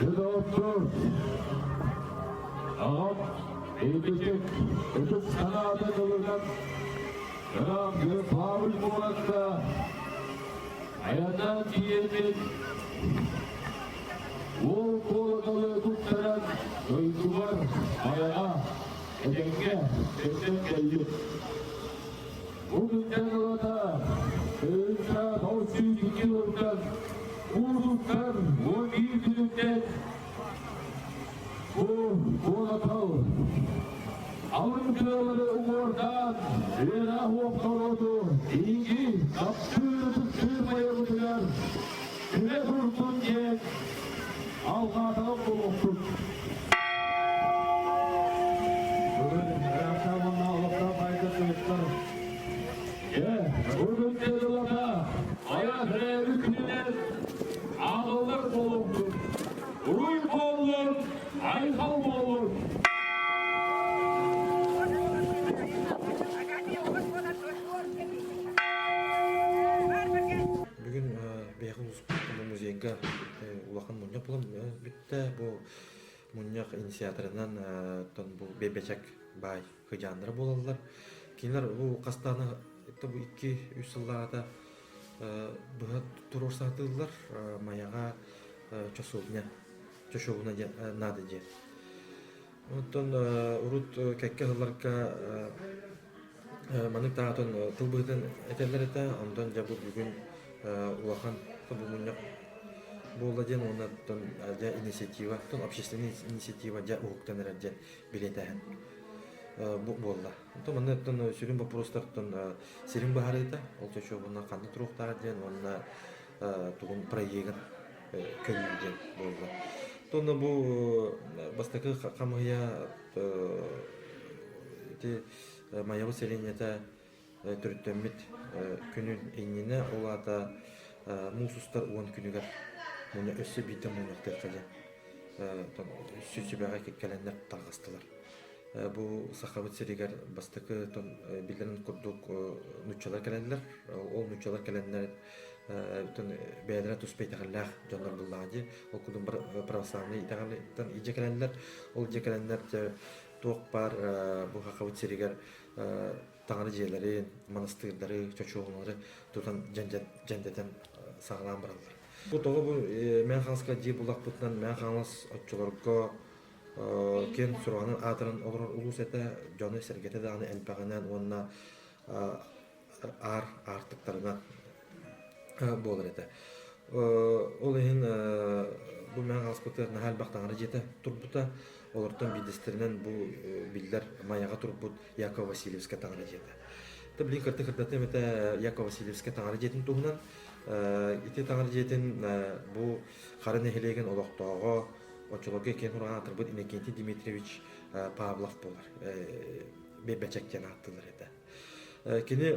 Доҕоттор, аҕам ититик ытык санаата тылынан ыраах Ярославль куоракка айаннаан тиийэммин уол куолакалы туттаран дойдубар Майаҕа этэҥҥэ төннөн кэллим. Бу күнтэн ылата 1992 сылтан куурдуктар 11 күнүттэн бу куолакал алын тыалары уҥуордаан үөрэх уопсалооту ииги таптыыр-ытыктыыр майабытыгар күнэ турдун диэн алҕаатаҕым буолуохтун. Бүгүн ыраахтан уонна олохтоох баайдар туйуктар Дьэ, бүгүн дьылата айа төрөөбүт күнүнэн ааҕыллар буолуохтун. Уруй буоллун, айхал буоллун! Бүгүн биһиэхэ улууспут музейга улахан мунньах буолан бүттэ. Бу мунньах инициаторынан бу Бэбэчэк баай кыдьааннара буолаллар. Кинилэр бу хастааны бу 2-3 сыллааҕыта быһа туруорсаатыыллар Майаҕа часовня часовня диэн наада диэн. Оттон урут кэккэ сылларга Маннык даҕатан тыл быһыытын этэллэр этэ, онтон дьэ бу бүгүн улахан бу мунньах буолла диэн уонна оттон дьэ инициатива, оттон общественный инициатива дьэ уһуктан эрэр диэн билиэтээһин бу буолла. Онтон манна оттон сүрүн боппуруостартан сирин быһаарыыта, ол чочуобуна ханна туруохтааҕа диэн уонна тугун проегын көрүү диэн буолла. Онно бу бастакы хамыыһыйа ити Майабыт сэлиэнньэтэ төрүттэммит күнүн иннинэ, ол аата муус устар 10 күнүгэр мунньах өссө биирдэ мунньахтыахха диэн сүбэҕэ кэлэннэр тарҕастылар. Бу Сахабыт сиригэр бастакы биллэрин курдук нууччалар кэлэллэр. Ол нууччалар кэлэннэр бэйэлэрэ туспа итэҕэллээх дьоннор буллаҕа дии. Ол курдук православнай итэҕэлтэн илдьэ кэлэллэр. Ол илдьэ кэлэннэр туох баар бу Сахабыт сиригэр таҥара дьиэлэрин, манастыырдары, чочуобуналары тутан дьэндэтэн саҕалаан бараллар. Бу тоҕо бу Мэҥэ Хаҥаласка дьиэ буллахпытынан Мэҥэ Хаҥалас оччолорго киэн сураҕынан аатыран олорор улуус этэ, дьоно-сэргэтэ даҕаны элбэҕинэн уонна аар аартыктарынан буолар этэ. Ол иһин бу Мэҥэ Хаҥаласпытыгар наһаа элбэх таҥара дьиэтэ турбута. Олортон биирдэстэринэн бу биллэр Майаҕа турбут Яков Васильевскай таҥара дьиэтэ. Та билигин кырдьык кырдатыам этэ Яков Васильевскай таҥара дьиэтин туһунан. Ити таҥара дьиэтин бу Хара нэһилиэгин олохтооҕо оччолорго киэн ураҕан аатырбыт Иннокентий Дмитриевич Павлов буолар. Бэчэк диэн ааттыыллар этэ. Кини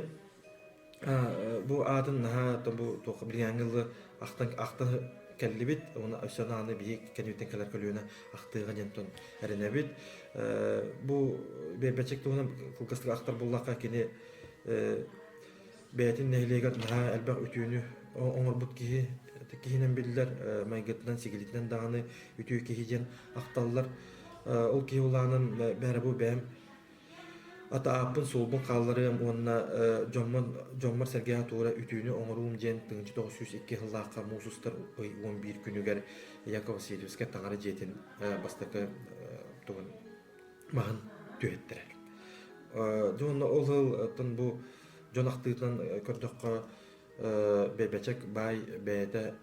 бу аатын наһаа бу туох билиҥҥи ылы ахтан ахтан кэллибит уонна өссө даҕаны биһиги кэнниттэн кэлэр көлүөнэ ахтыаҕа диэн эрэнэбит. Бу Бэчэк туһунан кылгастык ахтар буоллахха кини бэйэтин нэһилиэгэр наһаа элбэх үтүөнү оҥорбут киһи киһинэн биллэр, майгытынан, сигилитинэн даҕаны үтүө киһи диэн ахталлар. Ол киһи улаанан бээрэ бу бэйэм ата ааппын суолбун хаалларыам уонна дьоммун дьоммор-сэргэҕэ туора үтүөнү оҥоруум диэн 1902 сыллаахха муус устар ый 11 күнүгэр Яков Васильевскай таҥара дьиэтин бастакы тугун маһын түһэттэрэр. Дьэ уонна ол сыл бу дьон ахтыытынан көрдөххө Бэбэчэк баай бэйэтэ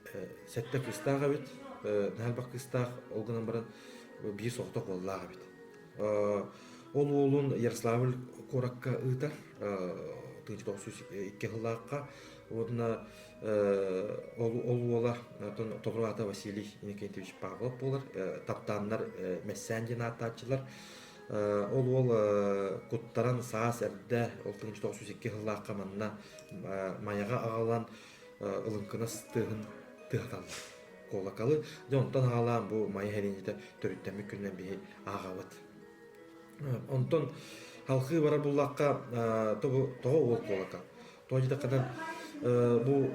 сэттэ кыыстаах эбит, наһаа элбэх кыыстаах, ол гынан баран биир соҕотох уоллаах эбит. Ол уолун Ярославль куоракка ыытар, 1902 сыллаахха уонна ол, ол уола толору аата Василий Иннокентьевич Павлов буолар, таптааннар Мэссээн диэн ааттааччылар. Ол уол куттаран саас эрдэ, ол 1902 сыллаахха манна Майаҕа аҕалан ылыҥкынас тыаһын тыаһаталлар. Куолакалы. Дьэ онтон аҕалаан бу Майа сэлиэнньэтэ төрүттэммит күнүнэн биһи ааҕабыт. Онтон халхыы барар буллахха тоҕо уол куолака? Тоҕо диэтэххинэ. Бу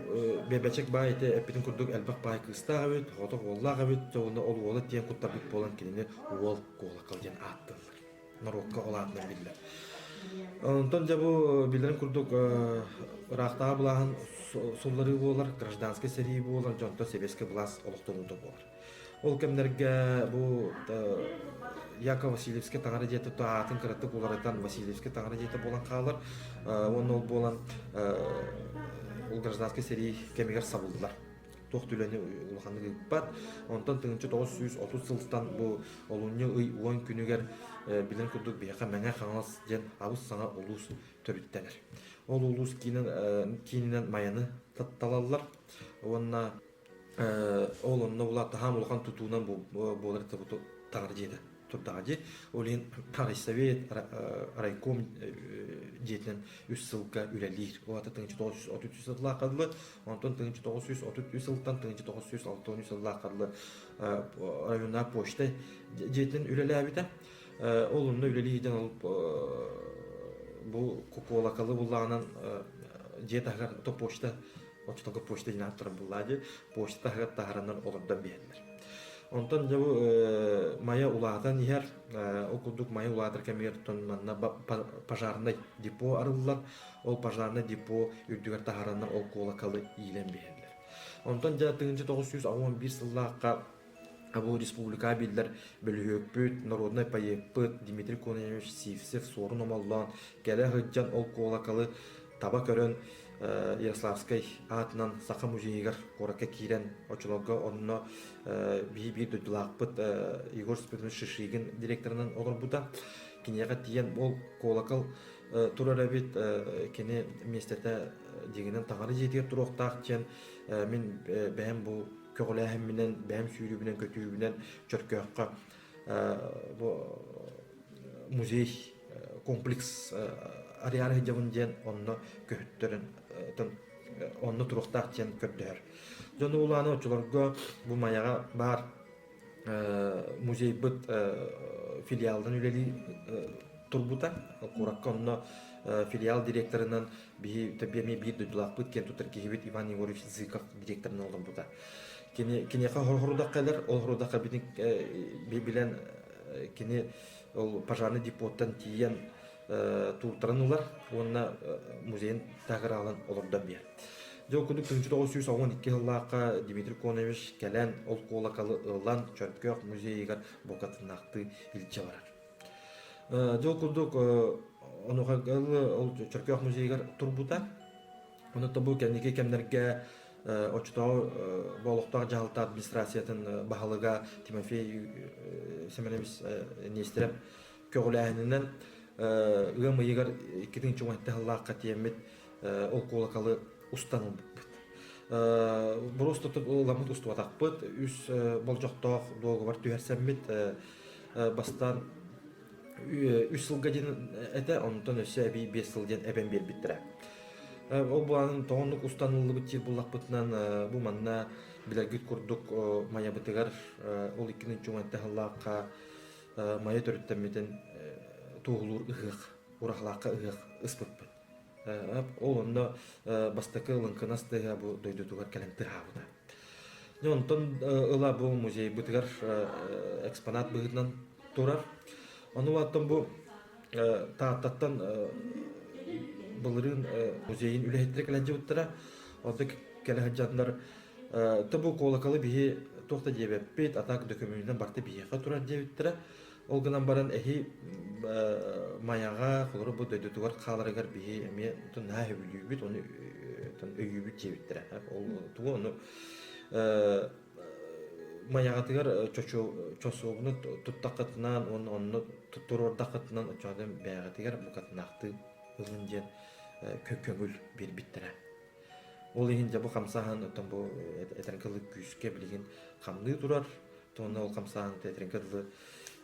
Бэбэчэк баай ити эппитин курдук элбэх баай кыыстаах эбит, оҕотох уоллаах эбит, уонна ол уола диэн куттарбыт буолан кинини уол куолакал диэн ааттыыллар. Норуокка ол аатынан биллэр. Онтон дьэ бу билэрин курдук ыраахтааҕы былааһын сулларыы буолар, гражданскай сэрии буолар, дьонтон сэбиэскэй былаас олохтонуута буолар. Ол кэмнэргэ бу Яков Васильевскай таҥара дьиэтэ аатын кыратык уларытан Васильевскай таҥара дьиэтэ буолан хаалар. Уонна ол буолан ол гражданскай сэрии кэмигэр сабыллар. Туох үлэни улаханнык ыыппат. Онтон 1930 сылтан бу олунньу ый 10 күнүгэр билэн курдук биһиэхэ Мэҥэ Хаҥалас диэн абыс саҥа улуус төрүттэнэр. Ол улуус киининэн Майаны талаллар уонна Ол онно улааттаһаам улахан тутуунан буолар таҥара дьиэтэ турдаҕа дии. Ол иһин райсовет, райком дьиэтинэн үс сылга үлэлиир. Ол аата 1933 сыллаахха дылы, онтон 1933 сылтан 1963 сыллаахха дылы районнааҕы почта дьиэтинэн үлэлээбитэ. Ол онно үлэлии сылдьан ол бу куолакалы буллаҕынан дьиэ таһыгар то почта оччотооҕу почта диэн ааттара буллаа дии почта таһыгар таһараннар олордон биһэллэр. Онтон дьэ бу Майа улаатан иһэр, ол курдук Майа улаатар кэмигэр манна пожарнай депо арыллар, ол пожарнай депо үрдүгэр таһараннар ол куолакалы иилэн биһэллэр. Онтон дьэ 1981 сыллаахха бу республикаҕа биллэр бөлүһүөкпүт, народнай поэппыт Дмитрий Кононович Сивцев суорун омоллоон кэлэ сылдьан ол куолакалы таба көрөн Ярославскай аатынан Саха музейыгар куоракка киирэн оччолорго онно биһи биир дойдулаахпыт Егор Спиридонович Шишигин директорынан олорбута. Киниэхэ тиийэн ол куолакал турар эбит, кини миэстэтэ дьиҥинэн таҥара дьиэтигэр туруохтаах диэн мин бэйэм бу көҕүлээһимминэн, бэйэм сүүрүүбүнэн, көтүүбүнэн Чөркөөххө бу музей комплекс арыйаары сылдьабын диэн онно көһүттэрэн онно туруохтаах диэн көрдөһөр. Дьон уулааны оччолорго бу Майаҕа баар музейбыт филиалынан үлэлии турбута. Куоракка онно филиал директорынан биһи эмиэ биир дойдулаахпыт киэн туттар киһибит Иван Егорович Зыков директорынан олорбута. Кини киниэхэ хорудах кэлэр, ол хорудахха билэн кини ол пожарный депоттан тиийэн тууртаран ылар уонна музейын таһыгар аҕалан олордон биэр. Дьэ ол курдук 1912 сыллаахха Дмитрий Конович кэлэн ол куолакалы ылан Чөркөөх музейыгар букатыннаахтыы илдьэ барар. Дьэ ол курдук онуоха ол Чөркөөх музейыгар турбута. Онон бу кэнники кэмнэргэ оччотооҕу бу олохтоох дьаһалта администрациятын баһылыга Тимофей Семенович Нестеров көҕүлээһининэн ыам ыйыгар 2017 сыллаахха тиэммит ол куолакалы устан ылбыппыт. Просто ыламмыт устубатахпыт, үс болдьохтоох дуогабар түһэрсэммит бастаан үс сылга диэн этэ, онтон өссө эбии 5 сыл диэн эбэн биэрбиттэрэ. Ол буолан тоҕоннук устан ыллыбыт диир буллахпытынан бу манна билэргит курдук Майабытыгар ол иккинин чуҥатта сыллаахха Майа төрүттэммитин туоһулуур ыһыах, Урахалаахха ыһыах ыспыппыт. Ол онно бастакы лыҥкынас тыаһа бу дойдутугар кэлэн тыаһаабыта. Дьэ онтон ыла бу музейбытыгар экспонат быһыытынан турар. Ону оттон бу Тааттаттан былырыын музейын үлэһиттэрэ кэлэн дьыбыттара. Онто кэлэ сылдьаннар то бу куолакалы биһи туох да диэбэппит, а так дөкүмүөнүнэн барыта биһиэхэ турар диэбиттэрэ. Ол гынан баран эһи Майаҕа, холобур бу дойдутугар хааларыгар биһи эмиэ наһаа сөбүлүүбүт, ону өйүүбүт диэбиттэрэ. Ол тугу ону Майаҕатыгар чосуобуну туттаххытынан уонна онно туруордаххытынан оччоҕо бэйэҕитигэр букатынаахтыы ылын диэн көҥүл биэрбиттэрэ. Ол иһин дьэ бу хамсааһын оттон бу этэргэ дылы күүскэ билигин хамныы турар. Уонна ол хамсааһын этэргэ дылы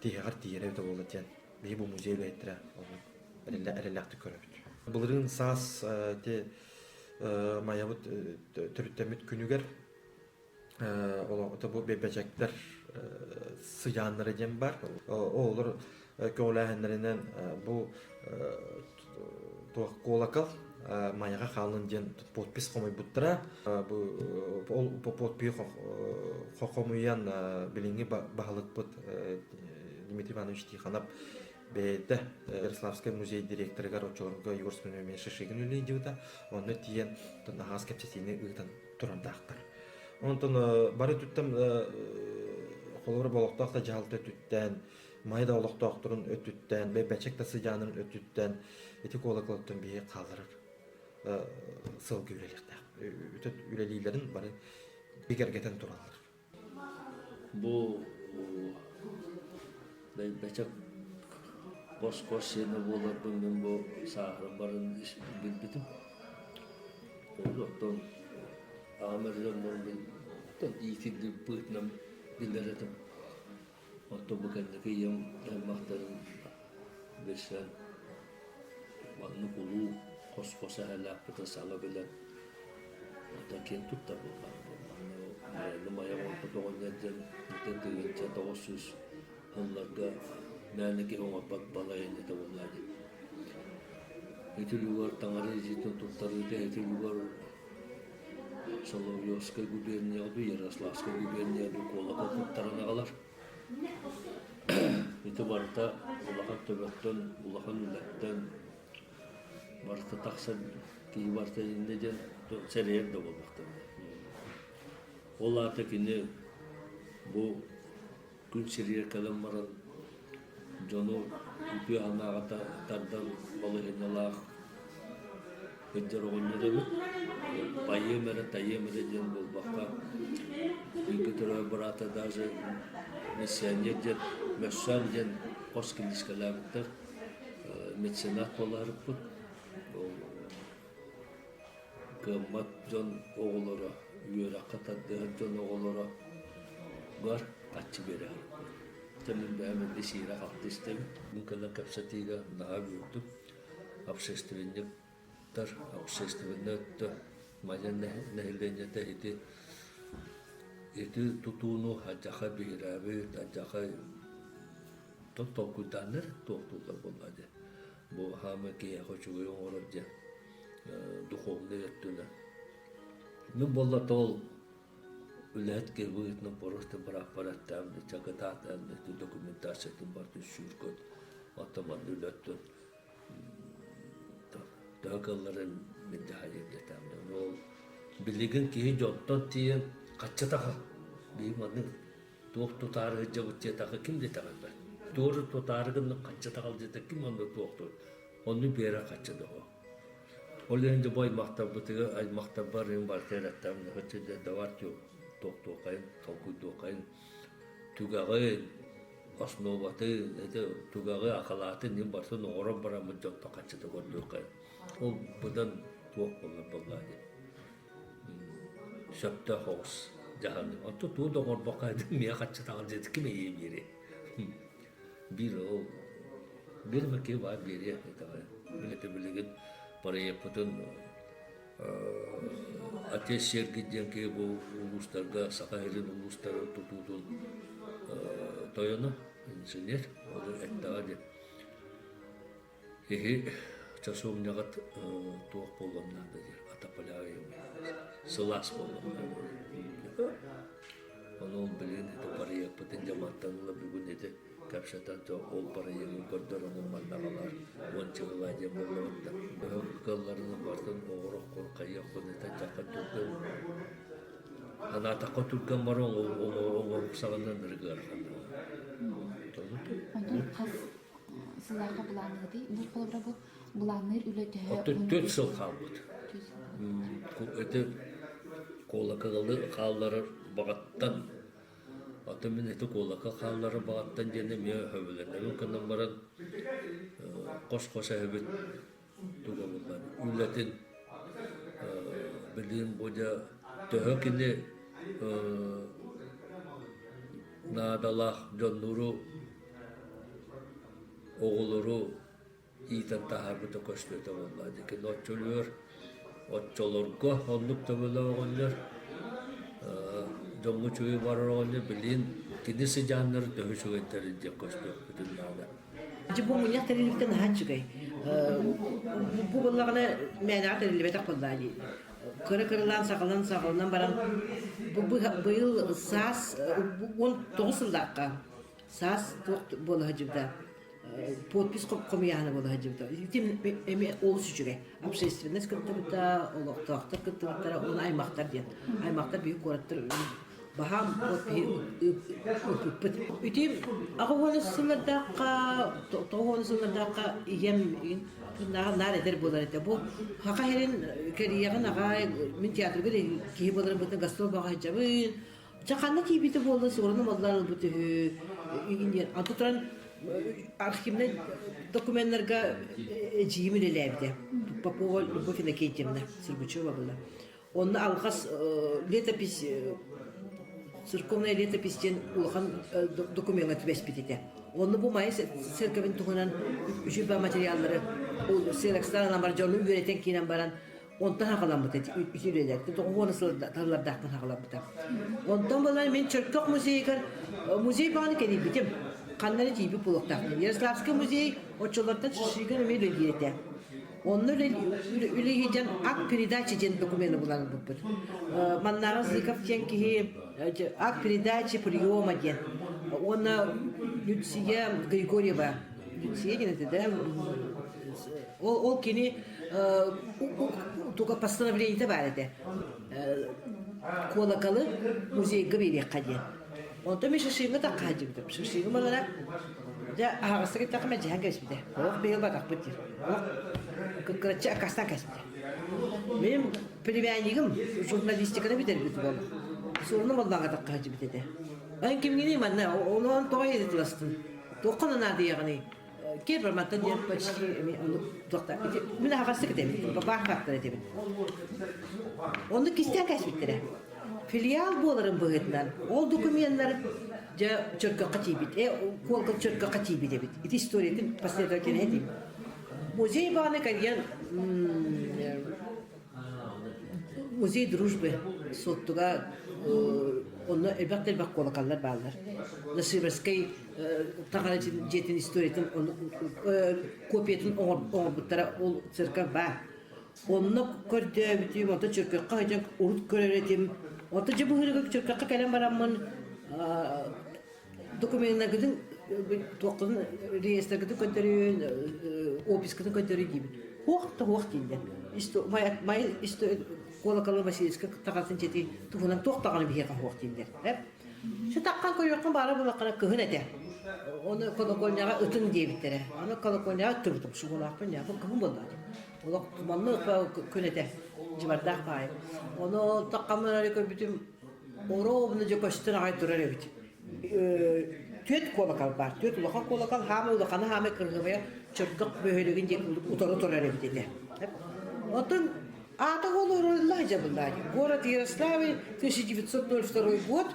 тиһэҕэр тиийэрэ эбитэ буолла диэн биһи бу музей үлэһиттэрэ оннук эрэллээхтик көрөбүт. Былырыын саас ити Майабыт төрүттэммит күнүгэр олоҕото бу бэбэчэктэр сыдьааннара диэн бар. Оҕолор көҕүлээһиннэринэн бу туох куолакал. Майаҕа хааллын диэн подпись хомуйбуттара. Бу ол подпиһы хомуйан билиҥҥи баһылыкпыт Дмитрий Иванович Тихонов бэйэтэ Ярославскай музей директорыгар оччолорго Егор Семенович Шишигин үлэлиир Онно тиийэн аһаҕас кэпсэтиини ыытан турардаахтар. Онтон бары өттүттэн холобура олохтоох да дьаһалта өттүттэн, Майа да олохтоохторун өттүттэн, Бэчэк да сыдьаанын өттүттэн ити куолакалаттан биһи хаалларар сылгы үлэлиэхтээх. Үлэлиилэрин бары бигэргэтэн тураллар. Бу Бэчэк хос-хос сиэнэ буоларбын мин бу сааһыран баран билбитим. Оттон аҕам эрэ дьоннорун иитиллибит быһыытынан билэр этим. Оттон бу кэнники ийэм аймахтарын билсэн маннык улуу хос-хос эһэлээхпитин саҥа билэн оттон киэн туттар буоллаҕым. Манна Майа оҥорбут оҕонньор диэн 1900 сылларга мээнэ киһи оҥорбот балайынньыта буолла дии. Ити үлүгэр таҥара дьиэтин туттарыыта ити үлүгэр Соловьевскай губернияҕа дуу, Ярославскай губернияҕа дуу куолака туттаран аҕалар. Ити барыта улахан төбөттөн, улахан үлэттэн барыта тахсан киһи барыта иннэ диэн сэрэйэр да буолбахтара. Ол аата кини бу күн сиригэр кэлэн баран дьону үтүө санааҕа тардан балаһыанньалаах сылдьар оҕонньор эбит. Байыам эрэ, тайыам эрэ диэн буолбакка, бииргэ төрөөбүт быраата даже миссионер диэн, мөссөөн диэн хос килиискэлээбиттэр, меценат буолаарыппыт. Кыаммат дьон оҕолоро, үөрэххэ тардыһар дьон оҕолоро бар хаччы биэрэ сырыппыт. Дьэ мин бэйэм эрдэ сиирэ-халты истэбин. Мин кэлэн кэпсэтиигэ наһаа үөрдүм. Общественниктар, общественнай өттө Майа нэһилиэнньэтэ ити ити тутууну алдьархай биһирээбит, алдьархай толкуйдааннар туохтууллар буоллаҕа дии. Бу хаамыы киһиэхэ үчүгэй оҥорор диэн духовнай өттүнэн. Мин буолла ол үлэһит киһи быһыытынан просто бырааппар эттэҕим чакытаатаан документациятын барытын сүүркөт оттон манна үлэттэн төһө кыалларын мин дьаһайыам диэтэҕим. Ол билигин киһи дьонтон тиийэн хаччатаха биһи маннык туох тутаары сылдьабыт диэтэххэ ким да итэҕэйбэт. Туору тутаары гыннык хачча таҕал диэтэ ким онно туохтуур. Онну биэрэ хачча доҕо. Ол иһин дьэ бу аймахтарбытыгар аймахтарбар иһин барыта эрэттээм давар туохтуоххайын толкуйдуоххайын түгэҕин основатын это түгэҕи акалаатын иһин барытын оҥорон бараммыт дьонтон хаччата көрдүөххэйин. Ол быдан туох буолар буоллаа диэн. Сөптөөх оҕус дьаһаныы. Оттон тугу да оҥорбокко миэхэ хаччатаҕын диэт ким эйиэ биэриэй? Биир ол биир эмэ киһи баар биэриэ итэҕэйэн. Билэтэ билигин проекпытын Отец Сергий диэн киһи бу улуустарга Саха сирин улуустарын тутуутун тойоно, инженер, ол эттэҕэ диэн. Киһи часовняҕыт туох буолуон наада диир, отопляемый, сылаас буолуон наада. Ону ол билигин ити барыйыахпытын дьэ мантан ыла бүгүн ити кэпсэтэн ол барыйыгын көрдөрөн маннаҕалар уонча ыла диэн буоллабыт да. Кыалларынан барытын оҕороххун, хайыаххын этэ дьахха түргэн Анаатахха түргэн бары оҥорук саҕанан ырыгыархан. Онтон хас сыллаахха былаанныгытый? Бу холобура бу былаанныыр үлэ төһө Оттон 4 сыл хаалбыт. Ити куолакалы хаалларар баҕаттан атын мин ити куолака хаалларар баҕаттан диэн эмиэ өһөбүлэнэбин гынан баран хос-хос эһэбит туга буолла үлэтин билигин бу дьэ төһө кини наадалаах дьоннору оҕолору иитэн таһаарбыта көстүөтэ буолла. Дикин оччолугар оччолорго оннук төбөлөөх оҕонньор дьоҥҥо үчүгэй барар оҕонньор билигин кини сыдьааннары төһө үчүгэйдэрин диэн көстүөхпүтүн наада. Дьэ бу мунньах тэриллибитэ наһаа үчүгэй. Бу буоллаҕына мээнэҕэ тэриллибэтэх буоллаҕа дии. Кыра-кыралаан саҕаланан-саҕаланан баран бу быйыл саас 19 сыллаахха саас туох буола сылдьыбыта подпись хомуйааһына буола сылдьыбыта. Ити эмиэ олус үчүгэй. Общественность кыттыбыта, олохтоохтор кыттыбыттара, уонна аймахтар диэн. Аймахтар биһиги куораттар баһаам подпиһи ыыппыппыт. Ити 80 сыллардаахха, 90 сыллардаахха ийэм тыыннааҕа наар эдэр буолар этэ. Бу Саха сирин кэрийэҕин аҕай, мин театрга киһи буоларым быһыытынан гастрол бөҕө сылдьабын. Дьэ ханна тиийбитэ буолла, суоруна маллаан ылбыт үһү. Диэн. Антон туран архивнай докуменнарга эдьиийим үлэлээбитэ. Попова Любовь Иннокентьевна Сургучева была. Онно алҕас летопись церковная летопись диэн улахан докумеҥҥа түбэспит этэ. Онно бу Майа церковын туһунан үчүгэй материаллары ксерокстаан бар дьону үөрэтэн киирэн баран онтон хаҕаламмыта ити үлэлэр 90 сыллардаахтан хаҕаламмыта. Онтон буолан мин Чөркөх музейыгар музей баҕаны кэлийбитим. Ханна эрэ тиийбит буолуохтаахпын. Ярославскай музей оччолортон Шишигин эмиэ үлэлиир этэ. Онно үлэлиир акт передачи диэн докумены булан ылбыппыт. Маннааҕы Зыков диэн киһи акт передачи приема диэн. Уонна Люция Григорьева. Люция диэн этэ да? Ол, ол кини туга постановлениета баар этэ. Куолакалы музейга биэриэххэ диэн. Онтон мин шишиҥҥа тахха сылдьыбытым. Шишиҥҥа балара дьэ аһаҕастык эттэххэ мэлдьэһэн кэбиспитэ. Олох биһиги батахпыт диир. Олох кыккыраччы аккаастаан кэбиспитэ. Мин племяннигым журналистиканы бүтэрбит буолла. Суруну маллааҕа тахха сылдьыбыт этэ. Эн кимҥиний манна? Онон тоҕо ыйыталастын? Туохха наадыйаҕыный? Киэр барматтан диэн почти оннук туохта мин аһаҕастык этэбин баах баахтар этэбин оннук кистээн кээспиттэрэ филиал буоларын быһыытынан ол докуменнар дьэ чөркөххө тиийбит э куолкал чөркөххө тиийбит эбит ити историятын последовательно этим музей баҕаны кэлген Музей дружбы Суоттуга онно элбэх да элбэх куолакаллар бааллар. Насыровскай таҥара дьиэтин историятын копиятын оҥорбуттара ол церковь баар. Онно көрдөөбүтүм, онто чөркөххө сылдьан урут көрөр этим. Онто дьэ быһыырыга чөркөххө кэлэн бараммын докуменнаргытын туоххутун реестргытын көрдөрүн, опискытын көрдөрүн диибин. Хуох да хуох дииллэр. Май Куолакалы Васильевскай таҕатын дьиэти туһунан туох даҕаны биһиэхэ хуох дииллэр. Сытаххан көрүөххүн баара булаххына кыһын этэ. Ону колокольняҕа ытын диэбиттэрэ. Аны колокольняҕа ыттыбытым. Шугалаахпын ньаапын кыһын буолла. Олох туманны күн этэ. Дьыбардаах баайы. Ону таххаммын эрэ көрбүтүм Оруобуна дьэ көстөн аҕай турар эбит. Түөрт куолакал баар. Түөрт улахан куолакал, хаамай улахана, хаамай кыргыбайа Чөркөх бөһүөлэгин диэки утары турар эбит этэ. Оттон аата уолу дьабыллаани. Город Ярославль, 1902 год,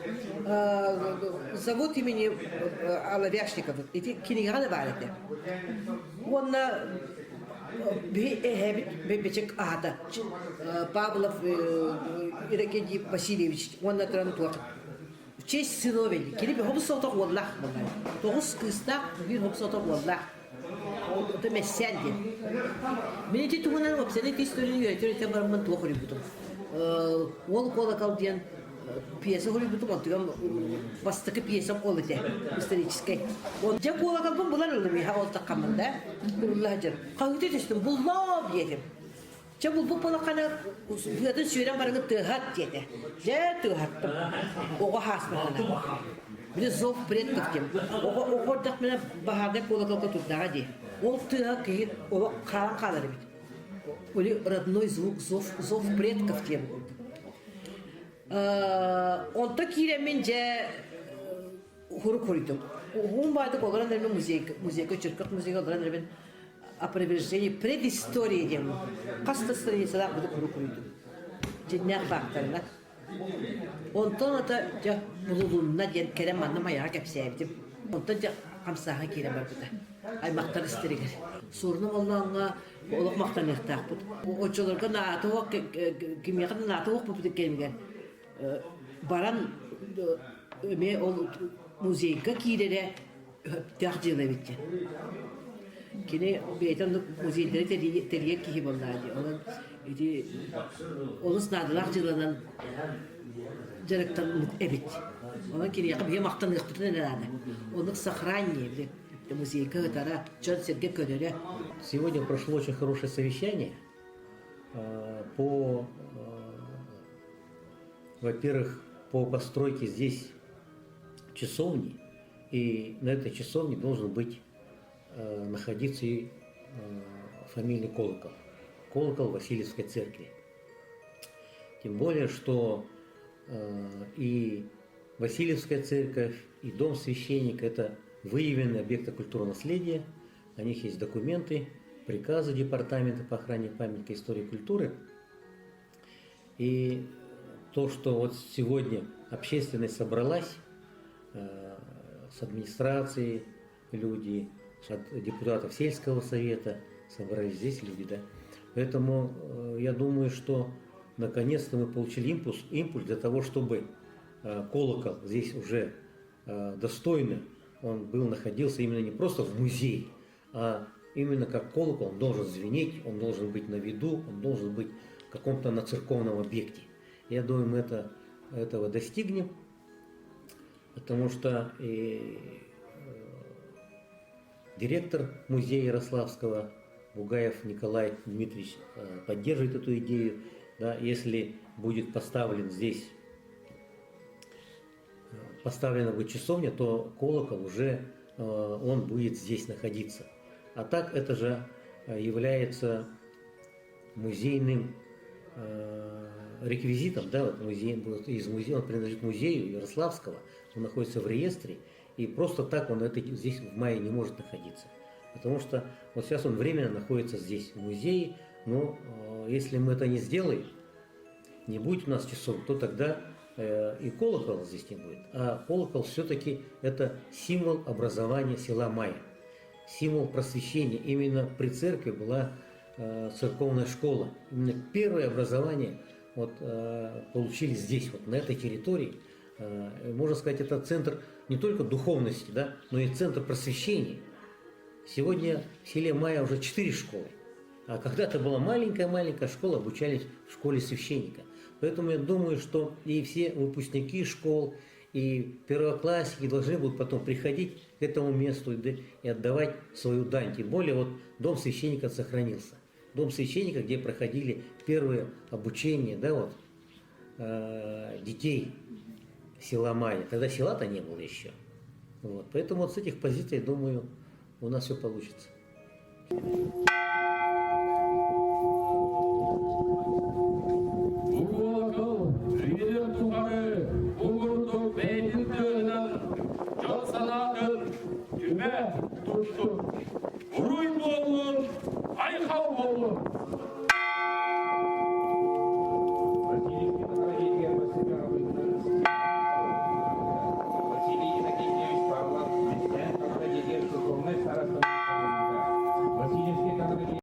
завод имени Оловяшникова. Ити кинигэҕэ да баар этэ. Уонна Биһи эһэбит бэчик аата Павлов Иннокентий Васильевич уонна туран туох в честь сыновей кини хобус соҕотох уоллаах буоллар тоҕус кыыстаах биир хобус соҕотох уоллаах ото мэссээн диэн мин ити туһунан уопсайынан ити историяны үөрэтэр үөрэтэн бараммын туох уруйбутум уол куолакал диэн пьеса суруйбутум, онтугам бастакы пьесам ол этэ, историческай. Дьэ куолакалбын булан ыллым, иһэ ол таххаммын да, урулла сылдьар. Хаһыытыы түстүм, буллоо диэтим. Чэ булбут буолаххана быатын сүөрэн бараҥы тыаһат диэтэ. Дьэ тыаһаттым. Оҕо хааспатана. Били зов предков диэн. Оҕо оҕо эрдэхпинэ баһаардай куолакалга турдаҕа дии. Ол тыаһа киһи олох хаалан хаалар эбит. Или родной звук, зов, зов предков диэн курдук. Онто киирэммин дьэ хурук хуруйдум. Уһун баайдык олорон эрмин музейга, музейга Чөркөх музейга олорон эрмин опровержение предыстории диэн хас да страницалаах буду хурук хуруйдум. Дьиннээх фактарынан. Онтон ата дьэ булулунна диэн кэлэн манна майаҕа кэпсээбитим. Онтон дьэ хамсааһын киирэн барбыта. Аймахтар истэригэр. Суоруна Моллооҥҥо олох махтаныахтаахпыт. Оччолорго наата суох кимиэхэ да наата суох буолбут кэмигэр баран эмиэ ол музейга киирэрэ өптөөх дьыала эбит диэн. Кини бэйэтэ оннук музейдары тэрийэр киһи буоллаҕа дии. Онон ити олус наадалаах дьыаланан дьарыктаммыт эбит. Онон киниэхэ биһиги махтаныахпытын эрэ наада. Оннук сохранение били музейга ытара, дьон-сэргэ көрөрө. Сегодня прошло очень хорошее совещание по, во-первых, по постройке здесь часовни, и на этой часовне должен быть находиться и фамильный колокол, колокол Васильевской церкви. Тем более, что и Васильевская церковь, и дом священника – это выявленные объекты культурного наследия, о них есть документы, приказы Департамента по охране памятника истории и культуры. И то, что вот сегодня общественность собралась с администрацией люди, от депутатов сельского совета, собрались здесь люди, да. Поэтому я думаю, что наконец-то мы получили импульс, импульс для того, чтобы колокол здесь уже достойно он был, находился именно не просто в музее, а именно как колокол, он должен звенеть, он должен быть на виду, он должен быть в каком-то на церковном объекте. Я думаю, мы этого достигнем, потому что и директор музея Ярославского Бугаев Николай Дмитриевич поддерживает эту идею. Да, если будет поставлен здесь, поставлена будет часовня, то колокол уже он будет здесь находиться. А так это же является музейным реквизитом, да, вот музей, из музея, он принадлежит музею Ярославского, он находится в реестре, и просто так он это, здесь в мае не может находиться. Потому что вот сейчас он временно находится здесь, в музее, но если мы это не сделаем, не будет у нас часов, то тогда и колокол здесь не будет. А колокол все-таки это символ образования села Майя, символ просвещения. Именно при церкви была церковная школа. Именно первое образование вот, получили здесь, вот на этой территории. Можно сказать, это центр не только духовности, да, но и центр просвещения. Сегодня в селе Майя уже 4 школы. А когда-то была маленькая-маленькая школа, обучались в школе священника. Поэтому я думаю, что и все выпускники школ, и первоклассники должны будут потом приходить к этому месту и отдавать свою дань. Тем более вот дом священника сохранился. Дом священника, где проходили первые обучения, да, вот, детей села Майя. Тогда села-то не было еще. Вот. Поэтому вот с этих позиций, думаю, у нас все получится. Колокол үйэлэр тухары угурдук бэйэтин тыаһынан дьон санаатын түмэ туттун. Уруй буоллун, айхал буоллун!